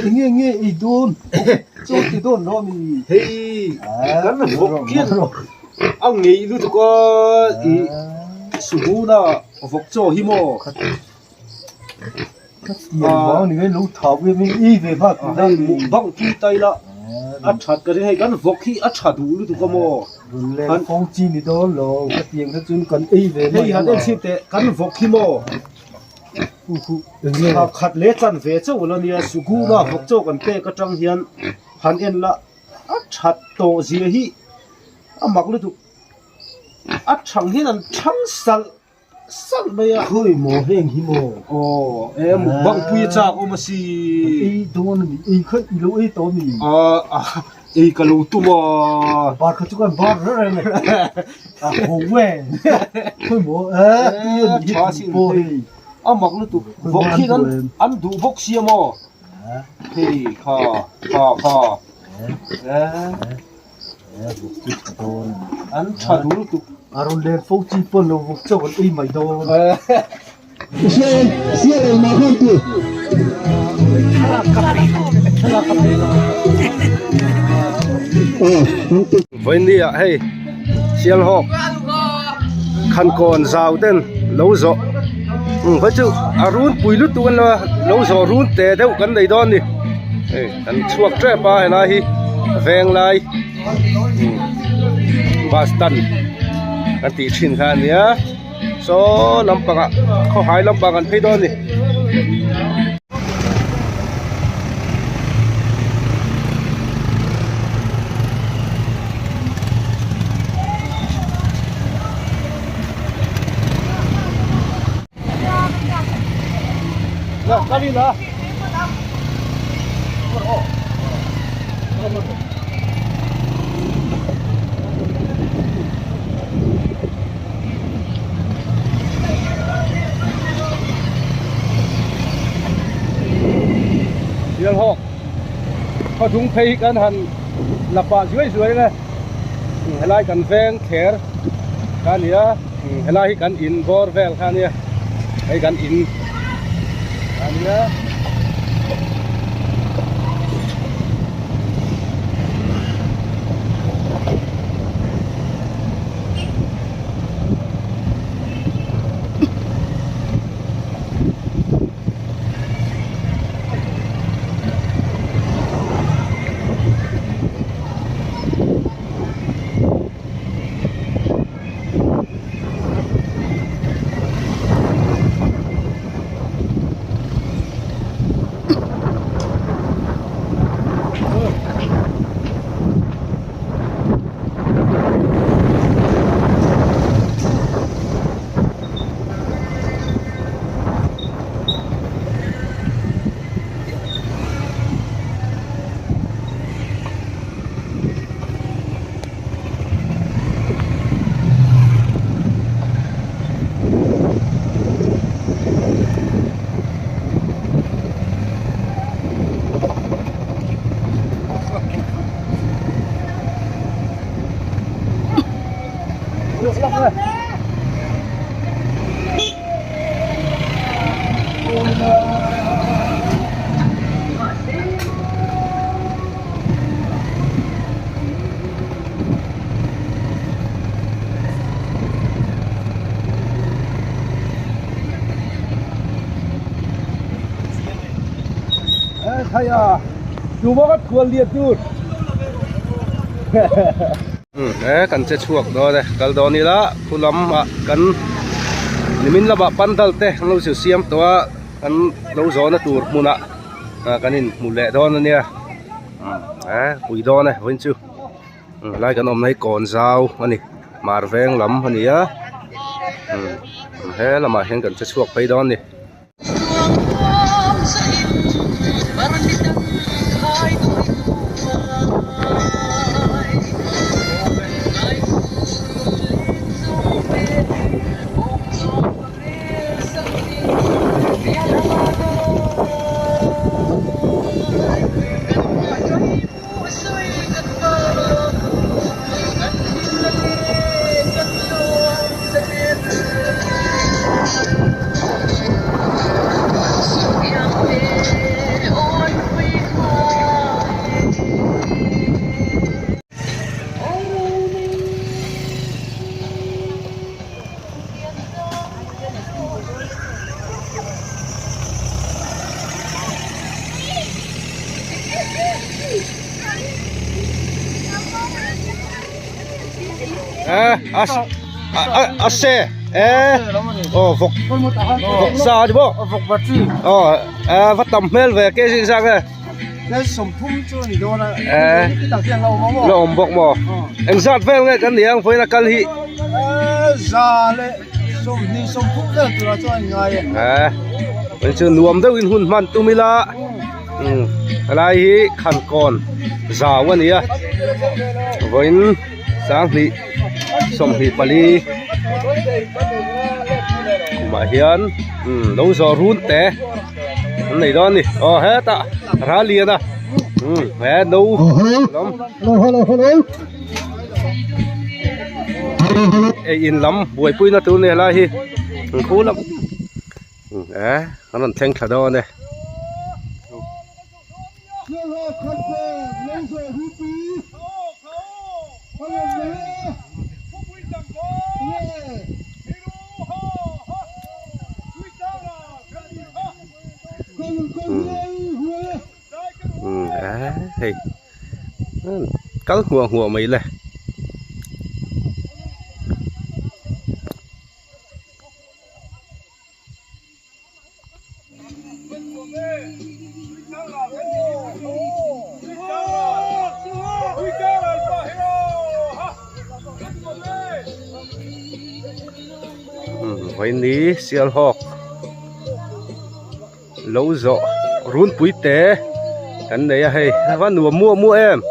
Enge nge ei dawn? Chaw ti dawn lo mi. Hei kan vawk hian a ngei lutuk a i suhuna vawk chaw hi maw. Hei mukbang pui ta ila a that ka ring hei kan vawk hi a tha duh lutuk a maw. Hei han en chhin teh kan vawk hi maw khat leh chan ve chauh la nia sukuna vawk chaw kan pek atang hian han en la a that tawh zia hi a mak lutuk a thang hian an thang salh. Salh mai a. Khawi maw heng hi maw? Aw e mukbang pui a chak awm a si. Ei dawn a ni, ei kha i lo ei tawh a mi? A ei ka lo tum a. Bar kha chu kan bar reng reng e. A ho e. Khawi maw e tui a ni hi tui pawh hei. A mak lutuk vawk hi an an duh bawk sia maw? Hei kha kha kha. An tha duh lutuk. A rawn len fo chi pawn lo vawk chauh an ei mai dawn. Vawinia hei Sialhawk Khankawn zau ten lo zawh vawi chu a runpui lutuk an lo a lo zawh run te deuh kan nei dawn a ni hei. Kan chhuak tep a helai hi venglai bus stand kan tih thin kha a nia saw lampangah khawhai lampang kan phei dawn a ni. Sialhawk khaw dung phei hi kan han la pah zuai zuai ang e helai kan veng thler kha a ni a helai hi kan in bawr vel kha a nia hei kan in a nia. Thaya tu maw ka thual lian tur e kan che chhuak dawn e kal dawn ila khu lam ah kan nimin lamah pandal te an lo zir siam tawh a kan lo zawhna tur hmunah kan inhmu leh dawn ania e pui dawn e vawiin chu helai kan awmna hi kawn zau a ni mar veng lam a ni a he lamah hian kan che chhuak phei dawn a ni. Eh, a a se eh aw vawk vawk sa a ni maw vawk battery aw eh va tam hmel ve ke zing zang e ke 30 chu ni dawn a eh la awm bawk maw engzat vel nge kan ni ang vawiin a kal hi eh za leh 20 30 vel turah chuan a inngai e eh vawiin chu nuam deuhin hun hman tum ila umm helai hi khankawn zau a ni a vawiin sanghnih 24 kumah hian umm lo zawh run te an nei dawn a ni aw hetah ral lian a umm he no lam ei in lam buaipui na tur a ni helai hi an khu lam eh an rawn thleng thla dawn e. Hei kal hmuah hmuah mai le. Vaini Sialhawk lo zawh runpui te kan nei a hei a va nuam muah muah em.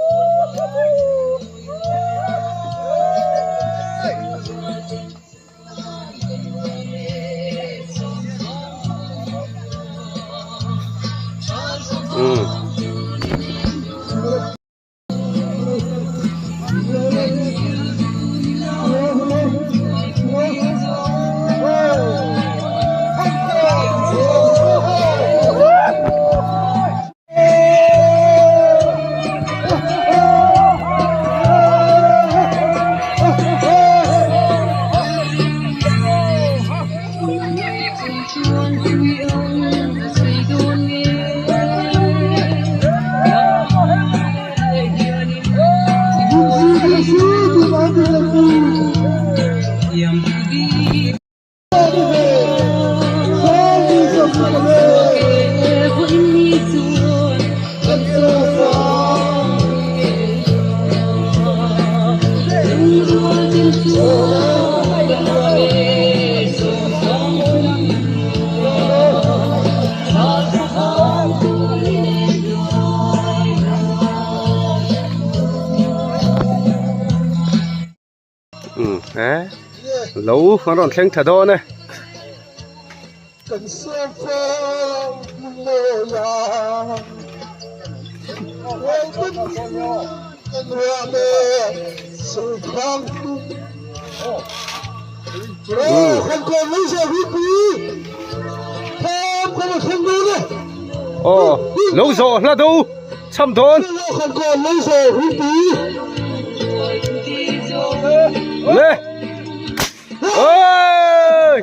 Lo an rawn thleng tha dawn e. Aw lo zawh hla do cham dawn. Le. Oi!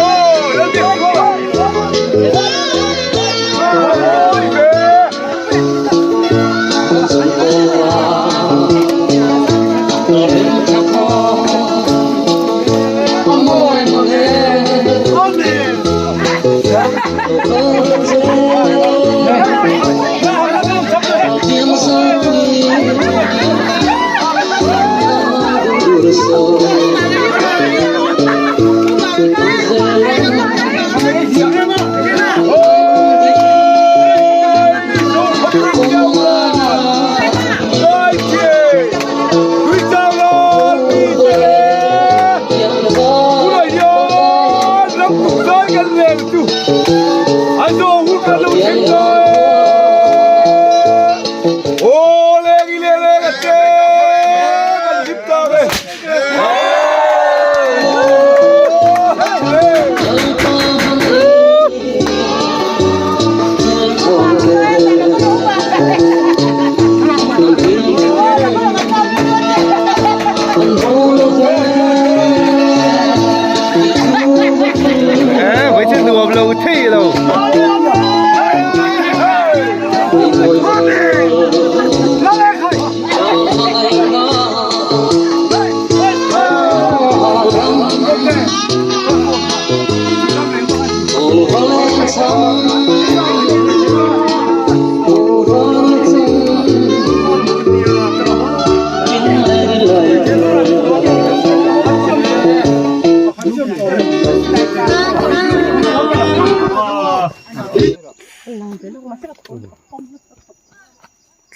Oh. kan lo thleng ta e. Aw leng i leng leng a te kan hlim ta ve.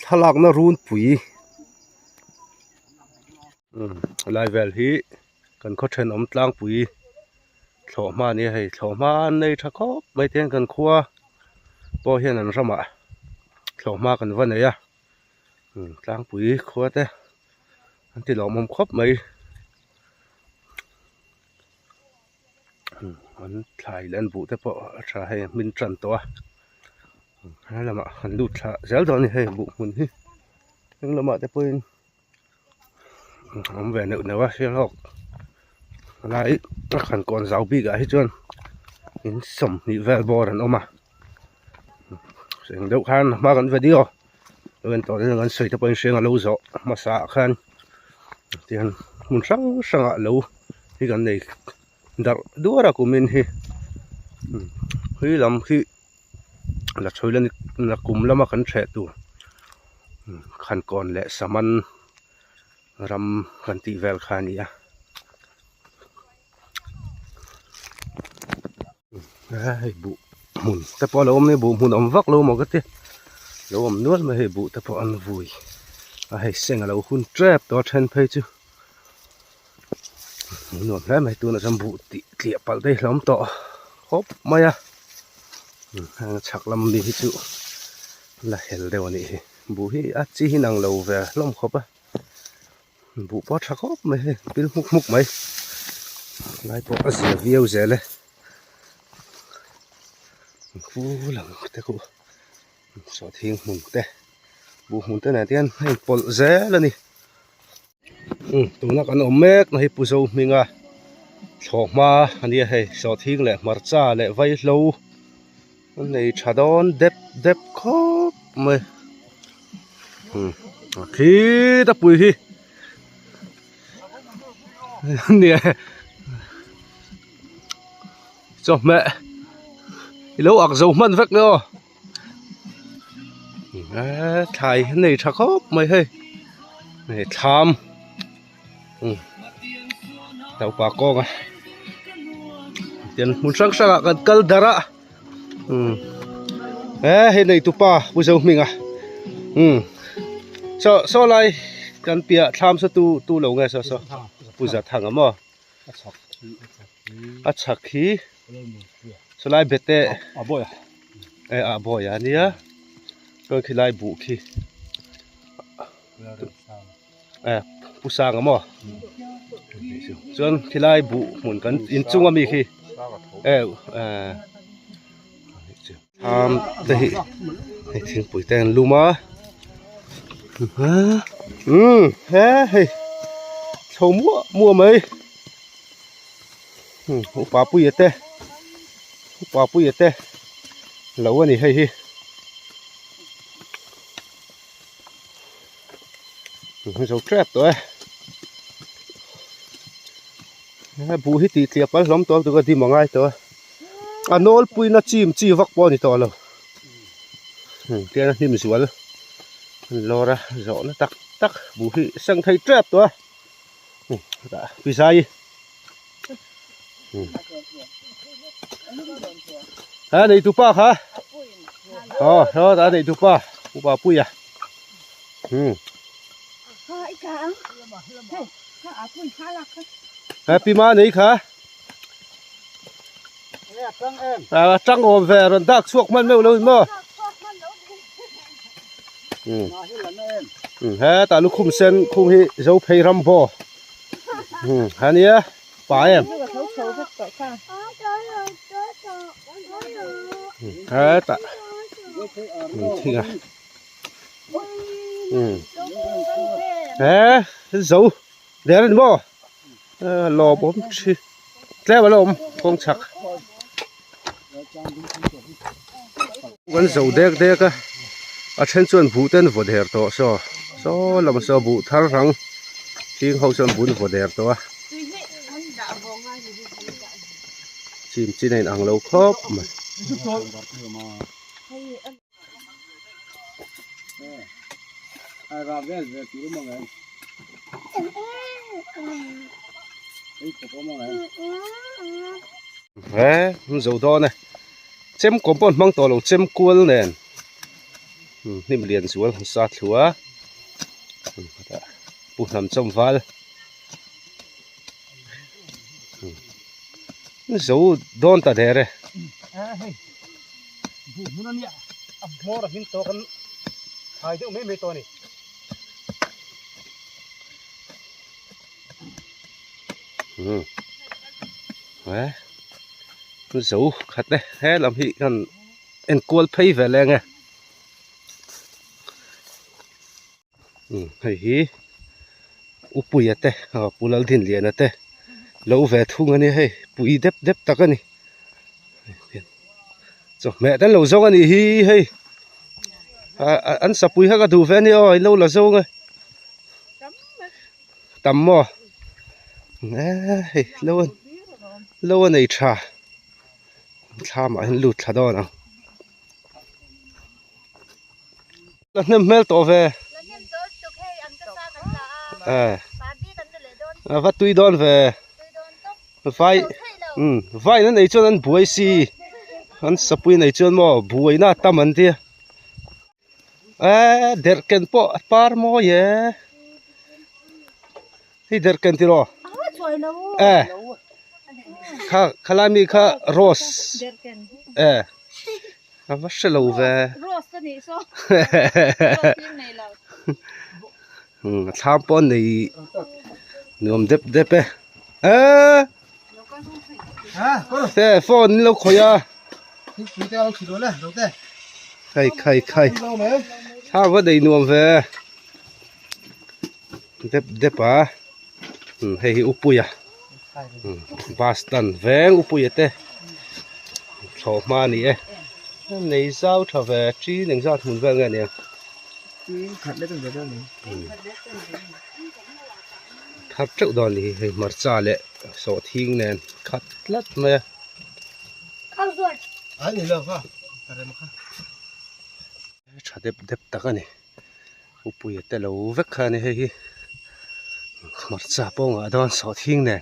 Thlalakna runpui lai vel hi kan khaw thenawm tlangpui thlawh hma a ni a hei thlawh hma an nei tha khawp mai te hian kan khua pawh hian an ramah thlawh hma kan va nei a tlangpui khua te an ti lawmawm khawp mai an thlai leh an buh te pawh a tha hei a hmin tan tawh a he lamah an lut thla zel dawn a ni hei buh hmun hi eng lamah te pawhin awm ve neuh neuh a sialhawk lai a khan kawn zau bik ah hi chuan in 20 vel bawr an awm a eng deuh khan hma kan video lo en tawh in an sawi te pawh in hriang a lo zawh hmasa ah khan tihian hmun hrang hrang ah lo hi kan nei darh duar a kum in hi hlui lam hi la chhui la ni la kum lama kan hreh tur khankawn leh saman ram kan tih vel kha a ni a hei buh hmun te pawh a lo awm a ni buh hmun awm vak lo maw ka ti lo awm nual mai hei buh te pawh an vui a hei seng a lo hun tep tawh a then phei chu nuam hle mai tunah chuan buh tih tliah palh te hi hlawm tawh khawp mai a heng chhak lam mi hi chu la hel deuh a nih hi buh hi a chi hi nang lo ve hlawm khawp a buh pawh a tha khawp mai hei pil hmuk hmuk mai lai pawh a zia viau zel e khu lang te khu sawhthing hmun te buh hmun te nen te hian a inpawlh zel a ni. Umm tuna kan awm mek na hi Pu Zohminga thlawh hma a nia hei sawhthing leh hmarcha leh vaihlo an nei tha dawn dep dep khawp mai umm a khita pui hi nia chawhmeh i lo ak zo hman vek le aw. Thlai an nei tha khawp mai hei hei thlam naupa kawnga tian hmun hrang hrangah kan kal darh a he hei neitupa Pu Zohminga saw saw lai kan piah thlam saw tu tu lo nge saw saw Pu Zathanga maw a chhak hi. Chulai bete a bawi a a bawi a nia chuan khilai buh khi e pu sang a maw chuan khilai buh hmun kan inchung ami khi e thlam te hi hei thingpui te an lum a umm he hei chho muah muah mai. Upa puia te upa puia te lo a ni hei hi zo tep tawh e buh hi tih tliah pal hlawm tawh lutuk a dim a ngai tawh a a nawlpui na chim chi vak pawh a ni tawh lo tiang a hnim zual an lawr a zawhna tak tak buh hi seng thei tep tawh a. Pizai Ha nei tu pa kha Ờ đó đã nei tu pa Upa pui à Ha pi ma nei kha A tang awm ve rawn dak chhuak hman meuh lo in maw. Hetah lukhum sen khum hi zo phei ram baw a nia pa em. Hetah thing a he zo der a ni maw lawm awm thi tlem a la awm kawng chhak. Kan zo dek dek a a then chuan buh te an vaw der tawh saw saw lam saw buh thar rang ching ho chuan buh an vaw der tawh a chim chin a inang lo khawp mai. He an zo dawn e chem kawm pawh an hmang tawh lo chem kual nen hnim lian zual an sa thlu a pu hnam chawm val zo dawn ta der e. Buh hmun a nia a hmawr a hmin tawk an thai deuh mai mai tawh a ni. Umm he zo khat e he lam hi kan enkual phei ve leng e umm hei hi upuia te aw pu Laldinliana te lo ve thung a nia hei pui dep dep tak a ni. Chawhmeh te an lo zawng a nih hi hei ah an sapui kha ka duh ve a nia aw in lo la zawng e tam maw eee hei lo a lo a nei tha thlam ah hian lut thla dawn ang la hnem hmel tawh ve a va tui dawn ve. Vai umm vai na nei chuan an buai si an sapui nei chuan maw buaina a tam an tia eee derhken pawh a par mawi e hei derhken tiraw e kha khalai mi kha rose e a va hre lo ve umm thlam pawh an nei nuam dep dep e eee te phone in lo khawih a khai khai khai thlam va nei nuam ve dep dep a umm hei hi upuia bus stand veng upuia te thlawh hma a ni e nei zau tha ve ṭin engzat hmun vel nge a nia. Thar teuh dawn a ni hei hmarcha leh sawhthing nen khat tlat mai a. Tha dep dep tak a ni upuia te lo vek kha a ni hei hi hmarcha pawh ngah dawn sawhthing nen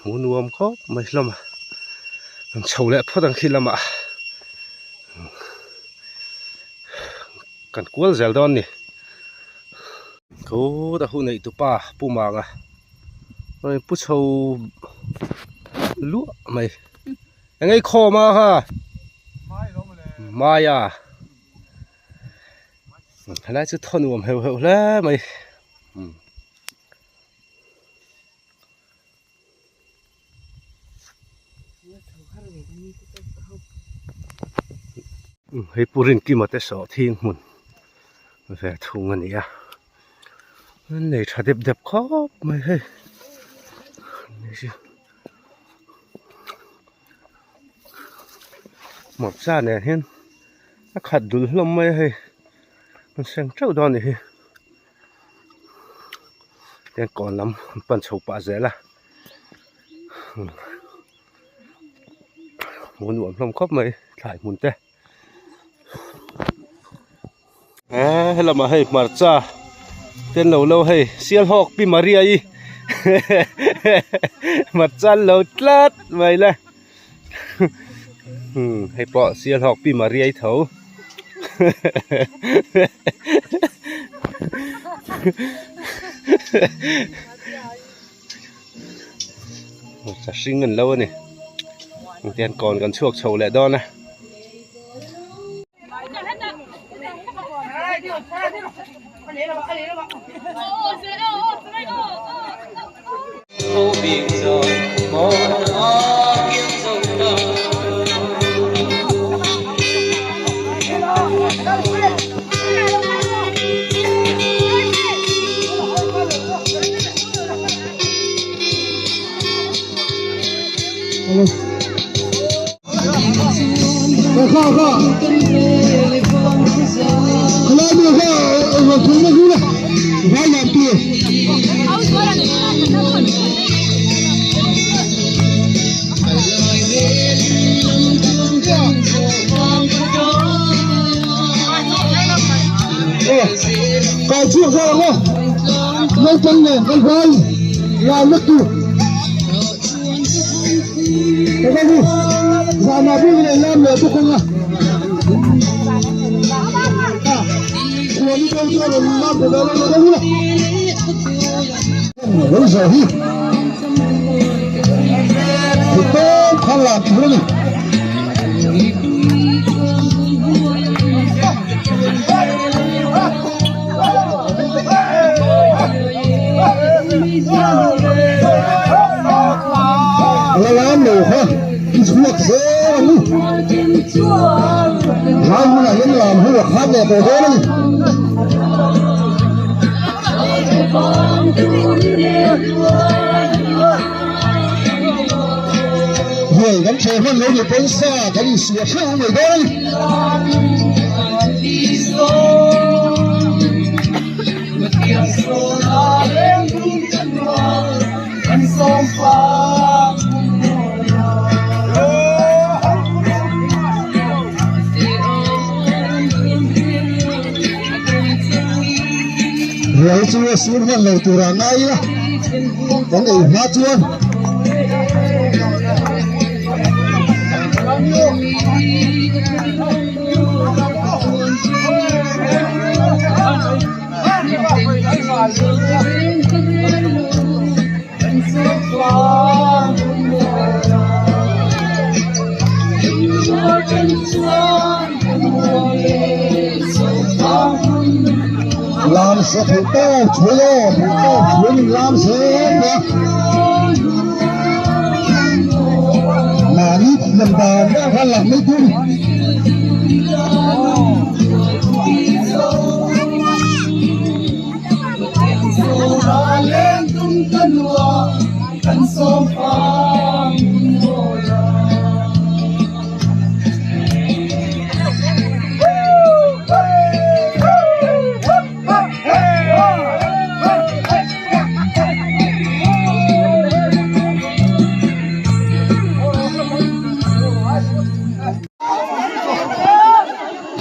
hmuh nuam khawp mai hlawm a an chho leh phawt ang khi lamah. Kan kual zel dawn ni. Khawt a hun neih tupa Pu Manga rawn pu chho luah mai. Eng ei khawm a kha? Maia. Helai chu thaw nuam heuh heuh hle mai. Hei pu Rinkima te sawh thing hmun ve thung a ni a an nei tha dep dep khawp mai hei hmarcha nen hian a khat dul hlawm mai a hei an seng teuh dawn a ni hi. Tiang kawn lam an pan chho pah zel a hmuh nuam hlawm khawp mai thlai hmun te eee helamah hei hmarcha te an lo lo hei sialhawk pi maria i hmarcha an lo tlat mai le hei pawh sialhawk pi maria i tho. Hmarcha hring an lo a ni. Engtiang kawn kan chhuak chho leh dawn a. Rual chu a sur hman lo turah ngai ila kan ei hma chuan. Lam se thei tawp chhui aw thei tawp chhui in lam se nia mahni thiam dan dan khan lak mai tur.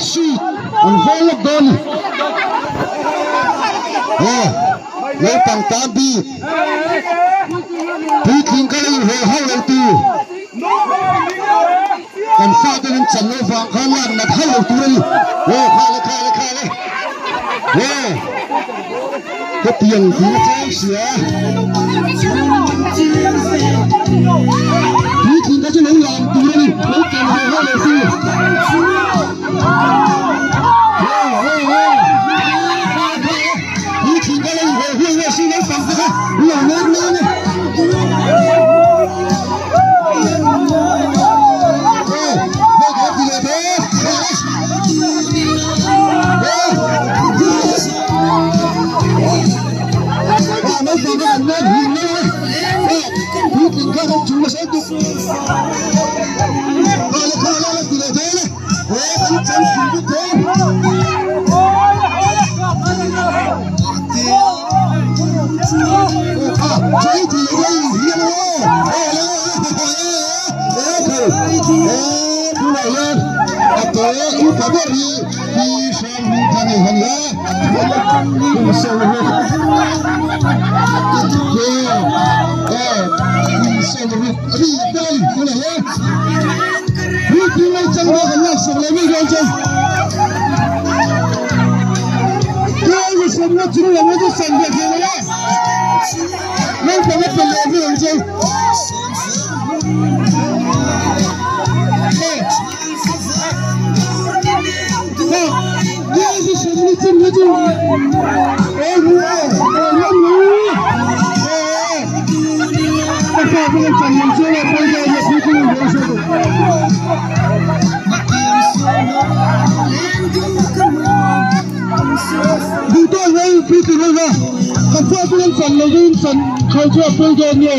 Seat an haw lawk dawn a ni. Aw naupang tan bik puitling ka la inhaw hauh lo tur kan fate an chan loh vang khan lak nat hauh lo tur a ni. Aw khale khale khale aw hetiang tih a chang sia puitling kha chu lo lam tur a ni lo chan haw hauh lo tur. chin hi chu aw ru e aw lam ru e ka fa te kan chan lam chuan a pawi dawn a pui chu ni se Duh tawk mai pui tih mai kha kan fa te kan chan lovin chan kho chu a pawi dawn nge.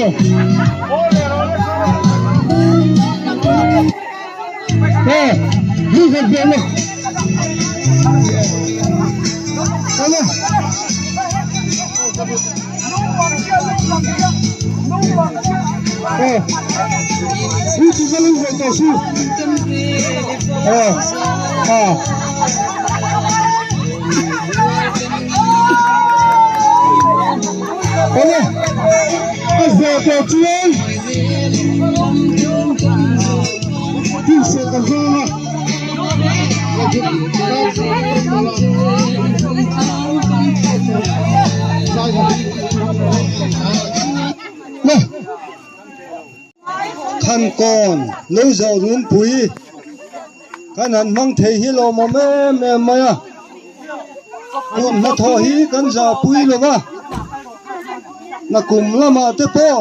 Thankawn lo zawh runpui kan han hmang thei hi lawmawm em em mai a, tun hnathawh hi kan zahpui lo va, nakum lamah te pawh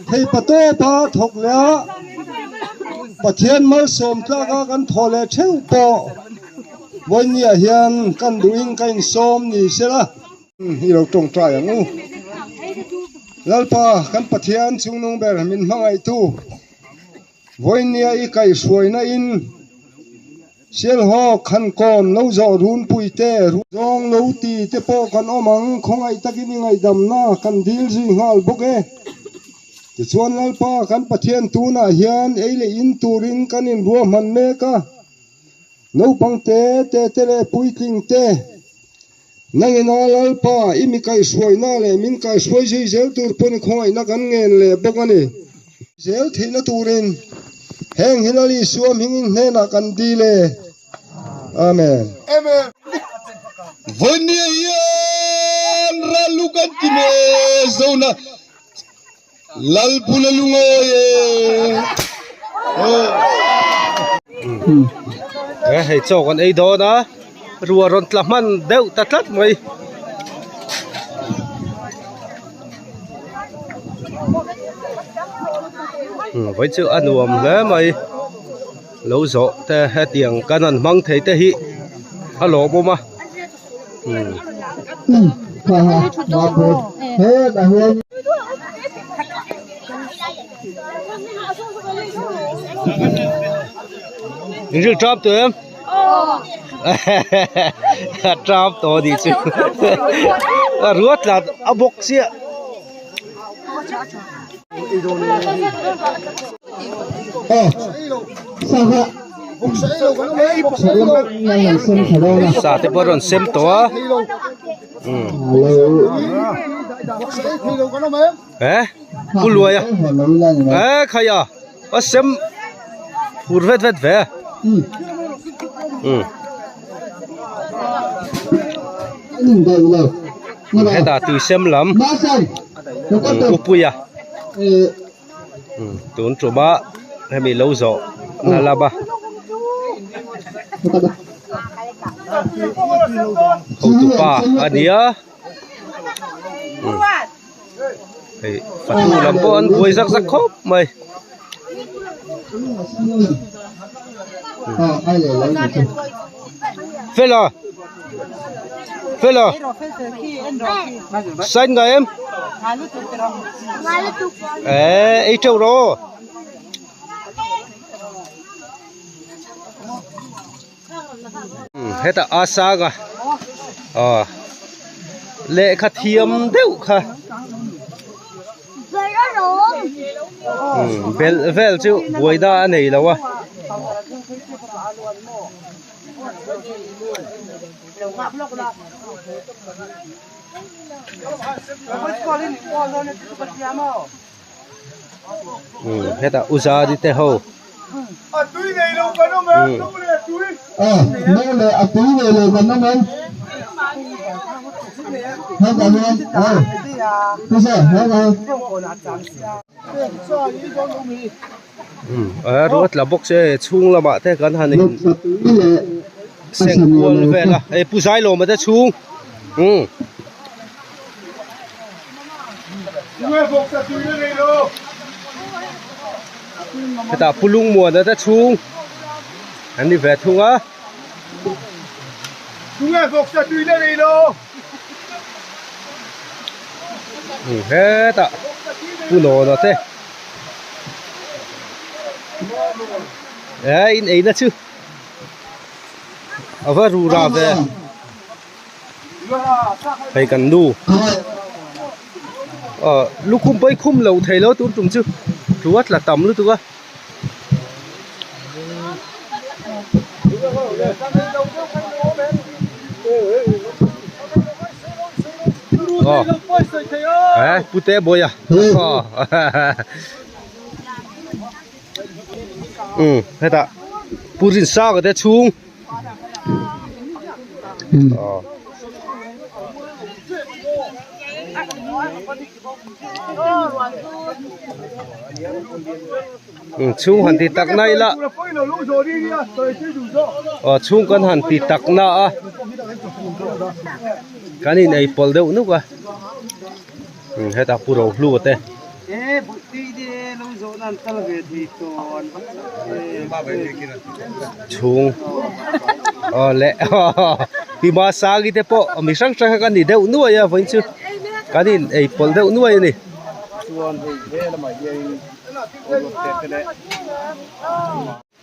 thei pa tawpa thawk leh a, Pathian malsawm tlaka kan thawh leh theuh pawh vawinia hian kan duhin ka insawm ni sela. I lo tawngtai ang u. Lalpa kan Pathian chungnung ber min hmangaihtu vawinia i kaihhruaina in Sialhawk Khankawn lo zawh runpui te zawng lo ti te pawh kan awm ang khawngaih takin i ngaihdamna kan dil zui nghal bawk e. Tichuan Lalpa kan Pathian tunah hian ei leh in turin kan inruahman mek a, naupang te te te leh puitling te, Nangina Lalpa i mi kaihhruaina leh min kaihhruai zui zel tur pawn i khawngaihna kan ngen leh bawk a ni. Zel theihna turin heng hi Lal Isua hmingin hnenah kan dil e. Amen. Vawinia hian ral u kan ti me zona Lalpula lungawi e. He hei chaw kan ei dawn a rua rawn tla hman deuh ta tlat mai. Vawi chu a nuam hle mai lo zawh te hetiang kan han hmang thei te hi a lawmawm a. Inril tap tawh em? A tap tawh a nih chu. A ruat tlat a bawk chiah. Sa te pawh a rawn sem tawh a eh pu luai a eh khai a a sem phur vet vet ve hetah tui sem lam upuia tun tuma hemi lo zawh na lama hotupa a nia hei fatu lam pawh an buai zak zak khawp mai. Fela Fela Sign ngai em Eh ei treu ro Hetah a sang a aw lehkha thiam deuh kha belh vel chu buaina a nei lo a. Hetah uzari te ho. Ruat la bawk se chhung lamah te kan han in. seng kual vel a hei pu Zailawma te chhung umm. Hetah pu Lungmuana te chhung an ni ve thung a. Hetah pu Nawna te eh in eina chu a va rura ve. Hei kan nu aw lukhum pawh i khum lo thei lo tun tum chu thu a tla tam lutuk a. Aw eh pute bawia aw um hetah pu Rinsanga te chhung. Chhung han ti tak na ila aw chhung kan han ti tak na a kan in ei pawlh deuh nuk a hetah pu Rohlu te. Chhung aw le tima sangi te pawh mi hrang hrang kha kan ni deuh nuai a vawiin chu kan in ei pawlh deuh nuai a ni.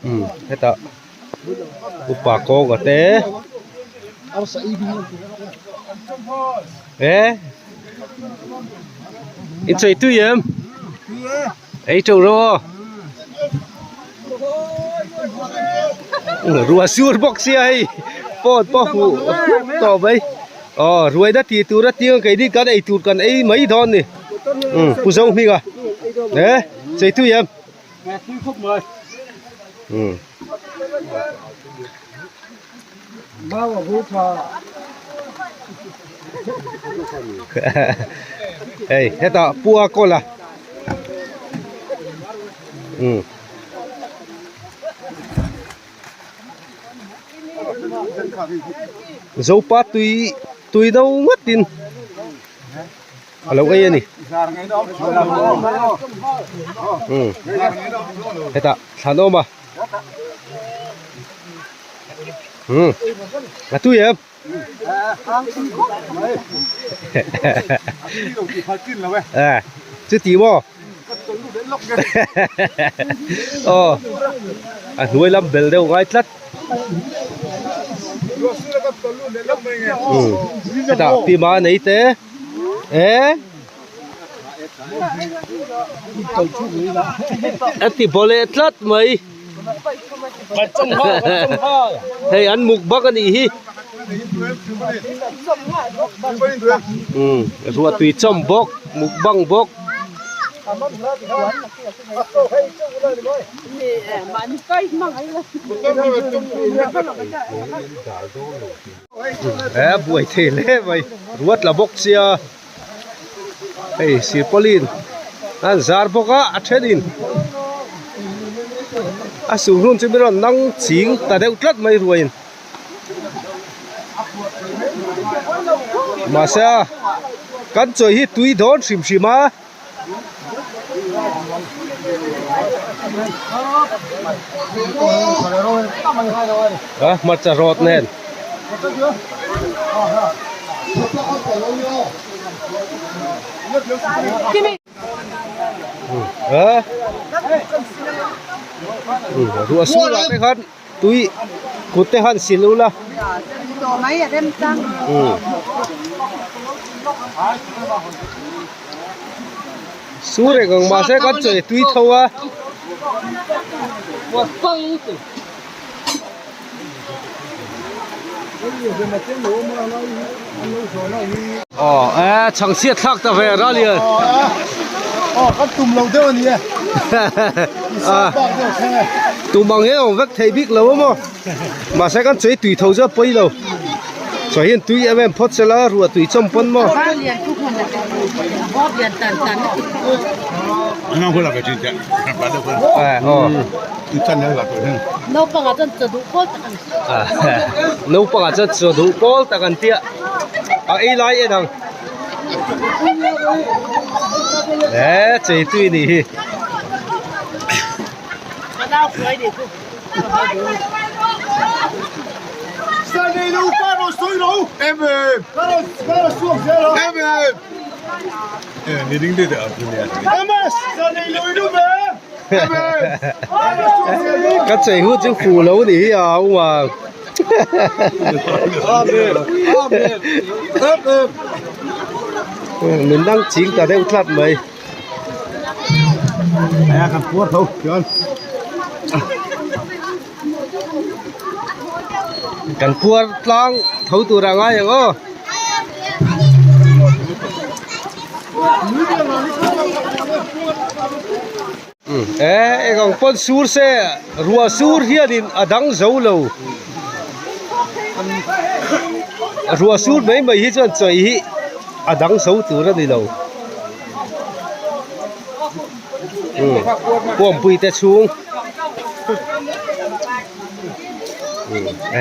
Umm hetah upa kawnga te eh in chei tui em ei teuh rawh aw ruah sur bawk sia hei phone pawh hmuh tawh mai aw ruai na tih tur a tiang keini kan ei tur kan ei mai dawn a ni umm pu Zohminga eh chei tui em. Hei hetah pua kawl a umm. Zopa tui tui no ngatin. A lo ei a ni. Umm hetah thlan a awm a. Umm a tui em? Eh chuti maw? Aw a hnuai lam bel deuh ngai tlat. Umm hetah pima nei te. Eh a ti bawleh tlat mai hei an mukbang a nih hi umm ruahtui chawm bawk mukbang bawk. He buai thei hle mai ruat la bawk sia hei silpauline an zar bawk a a thenin a sur hun chu mi rawn nang ching ta deuh tlat mai ruaiin mahse a kan chawi hi tui dawn hrim hrim a. A hmarcha rawt nen. A ruah sur ah te khan tui kut te han sil ula. Su reng ang mahse kan chawi tui tho a. Aw e chhangchhiat thlak ta ve Ralian. Aw kan tum lo deuh a ni e. Tum ang hian a awm vek thei bik lo a maw. Mahse kan chawi tui tho chu a pawi lo. Chaw hian tui em em phawt sela ruah tui chawm pawn maw. Naupangah chuan chaw duh pawl tak an Naupangah chuan chaw duh pawl tak an tia a ei lai en ang he chei tui nih hi. Ka chei hu chu fuh lo ni hi a uma min dang ching ta deuh tlat mai. Kan puar tlang tho tur a ngai ang aw. E eng ang pawn sur se ruah sur hianin a dang zo lo ruah sur mai mai hi chuan chawi hi a dang zo tur a ni lo puampui te chhung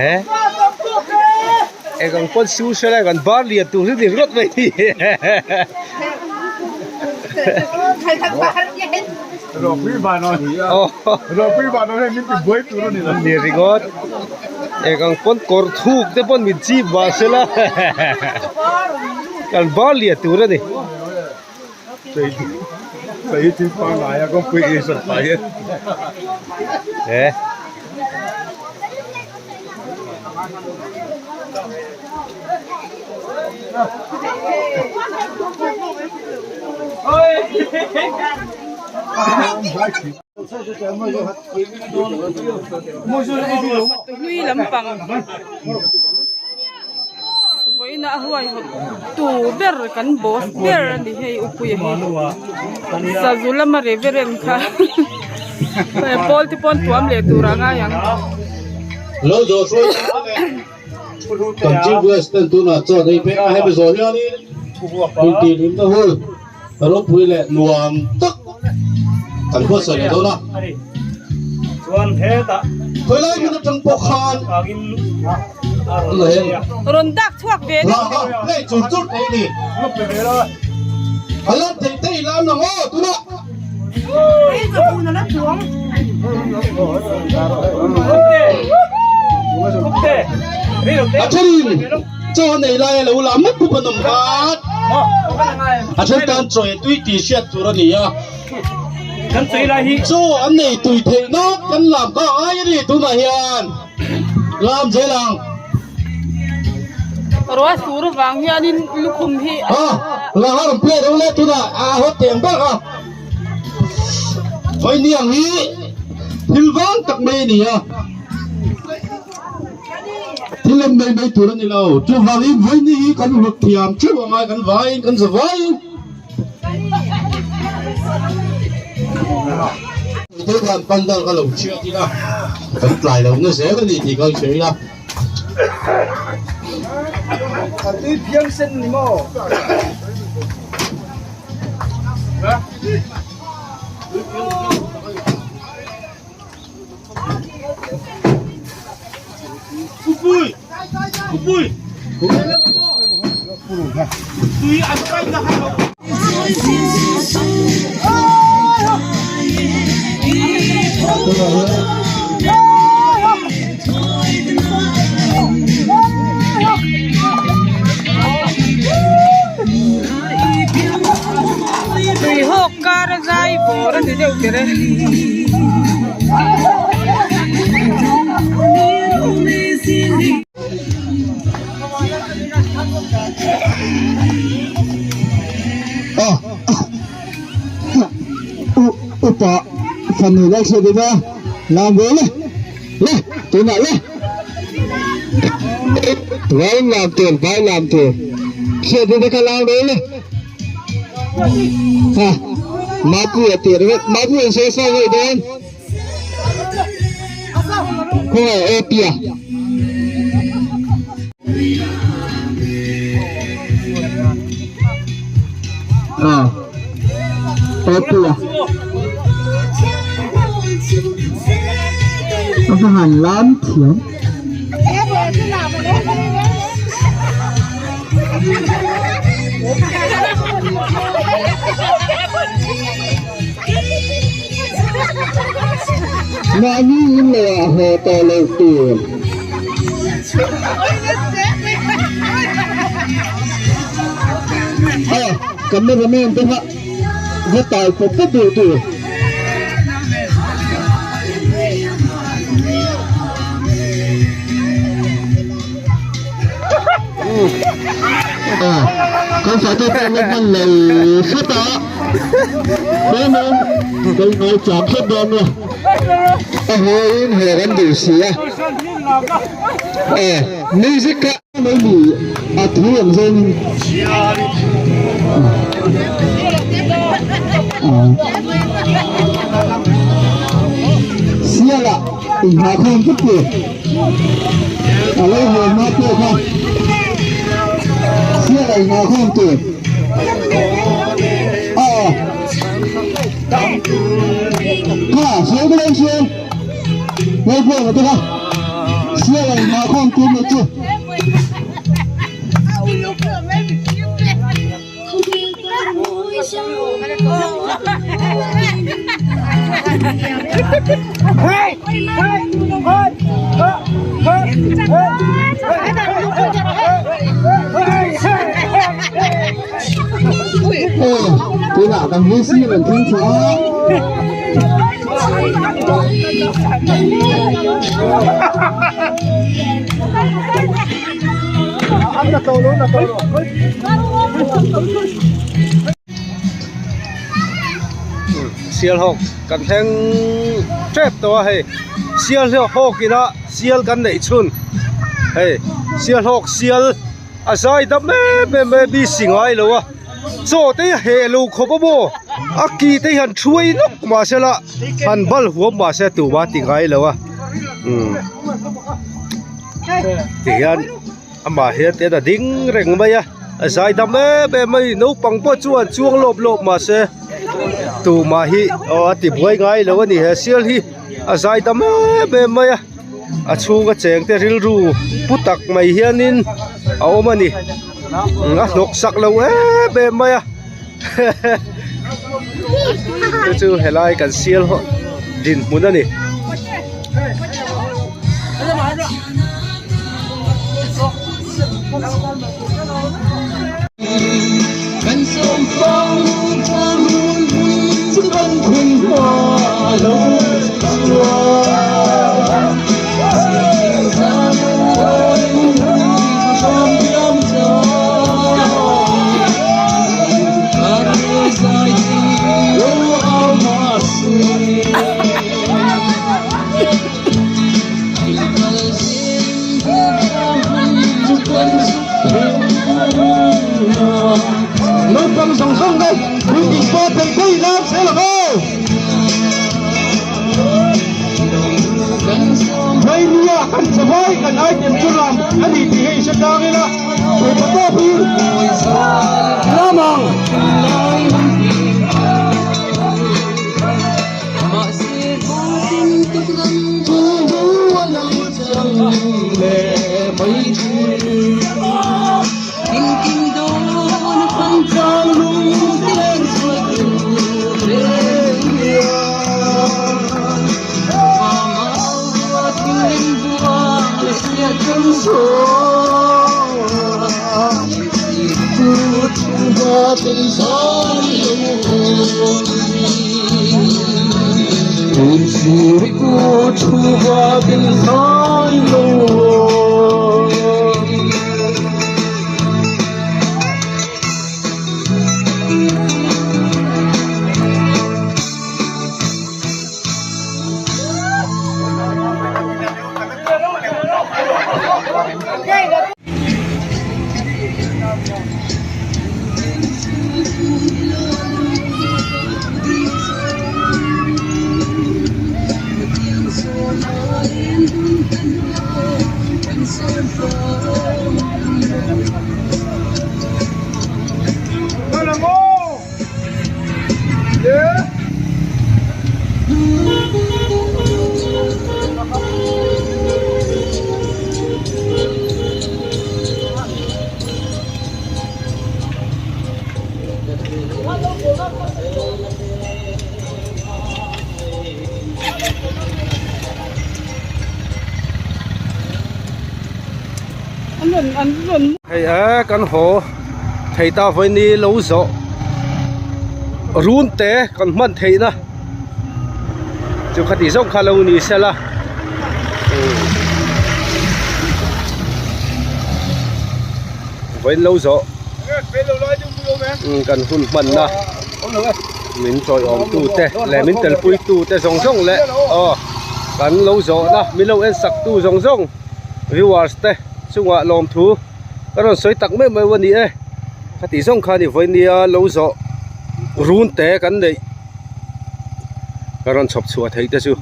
e eng ang pawn sur se lai kan bar lian tur hi ni ringawt mai ni ni ringawt eng ang pawn kawr thuk te pawn min chip vah sela kan bar lian tur a ni. Eh. Hlui lampang Vawiin a huaihawt tu ber kan boss ber a ni hei upuia hi sazu lama reverend kha pawl te pawn tuam leh tur a ngai ang. Kan Chief Guest ten tunah chuan hei phei a hemi zawh hianin intihhlimna hun ropui leh nuam tak kan buatsaih leh dawn a. Khawilai hmun atang pawh khan Rawn dak chhuak ve deuh deuh. Chur chur thei ni. A lan theih te i lam lo maw tunah. A thenin chaw nei lai a lo lam mup mup an awm khat. A then tan chaw e tui tih hriat tur a ni a. Chaw an nei tui theih nan kan lam kha a ngai a ni tunah hian lam zel ang. Ruah sur avang hianin lukhum hi a la har play reuh le tunah a hawt teng ber a vainiang hi thil vang tak mai a ni a thil en mai mai tur a ni lo chuvangin vaini hi kan hlut thiam theuh a ngai kan vaiin kan za vaiin. Tui khan pandal ka lo chhiat ila kan tlai lo na zel a ni tih ka hria ila. A tui phiang sen ni maw? Upui! Upui! Tui an kai na kha lo. Tui hawk kar a zai bawr a ni deuh ber e. Upa fanu lal hriat ila lam ve le le tunah le vai lam tur vai lam tur hriat ila ka lam ve le ha Mapuia tir vek Mapuia in sawi sawi ngei dawn khawngaih e pia. Ah, Opia. thiam. Mahni in lo ah haw tawh loh tur. A, cameraman te kha va tai pawp pawp duh tur. A, kan fate pawh la hman lo hret a. Chuanin kan ngai chak hlep dawn nia. A hawiin haw kan duh si a. A, music kha mai mi a thu ang zawngin. Siala inghahkhawm vek tur. A lo haw hma pawh kha sial a inghahkhawm tur. A kha sawi ka lo hria Lalbuanga te kha sial a inghahkhawm tur nih chu. Tunah kan hi sir an thleng chhuah a. Sialhawk kan thleng tep tawh a hei Sialhawk ina sial kan neih chhun hei Sialhawk sial a zai dam em em mai a bisi ngai lo a chaw te hi a heh lo khawp a maw a ki te hi han thuai nawk mahse la han bal huam mahse tumah a ti ngai lo a umm. Tihian amah hian tihian a ding reng mai a a zai dam em em mai naupang pawh chuan chuang lawp lawp mahse tumah hi aw a ti buai ngai lo a ni he sial hi a zai dam em em mai a a chhunga cheng te rilru pu tak mai hianin a awm a ni a hnawk sak lo em em mai a chu chu helai kan sial ho dinhmun a ni. Naupang zawng zawng te puitling pawh theih theih nan zel ang aw. Vainia kan chavai kan item chu ram a ni tih hi i hre tlang ila theihpa tawp hi ram ang. An rawn an rawn. Hei e kan haw thei ta vawiin lo zawh run te kan hman theih na chu khati zawng kha lo ni sela vawiin lo zawh kan hun hman na min chawiawm tu te leh min telpui tu te zawng zawng leh aw kan lo zawh na min lo en sak tu zawng zawng. Viewers te chungah lawmthu ka rawn sawi tak meuh meuh a ni e khati zawng khan i vawinia lo zawh run te kan neih ka rawn chhawp chhuah theih te chu.